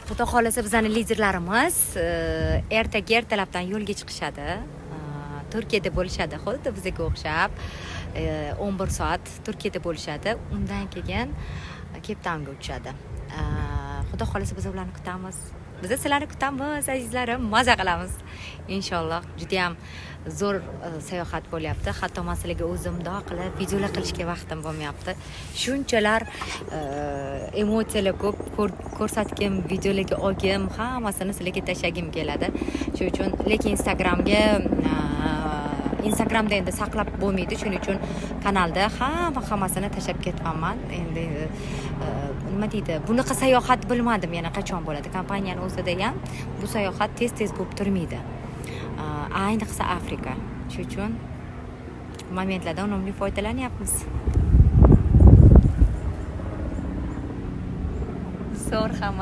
Xudo xohlasa, bizani liderlarimiz ertaga ertalabdan yo'lga chiqishadi. Turkiyada bo'lishadi, xuddi bizga o'xshab 11 soat Turkiyada bo'lishadi. Undan keyin Cape Townga uchishadi. Xudo xohlasa, biz ularni kutamiz. Biz sizlarni kutamiz, azizlarim, maza qilamiz inshaalloh. Judayam zo'r sayohat bo'lyapti. Hatto man sizlarga o'zim mundoq qilib videolar qilishga vaqtim bo'lmayapti, shunchalar emotsiyalar ko'p, ko'rsatgim, videolarga olgim, hammasini sizlarga tashlagim keladi. Shuning uchun, lekin Instagramda endi saqlab bo'lmaydi, shuning uchun kanalda hammasini tashlab ketyapman. Endi nima deydi, bunaqa sayohat bilmadim yana qachon bo'ladi. Kompaniyani o'zida ham bu sayohat tez tez bo'lib turmaydi, ayniqsa Afrika. Shuning uchun momentlardan unumli foydalanyapmiz. Zo'r hamma.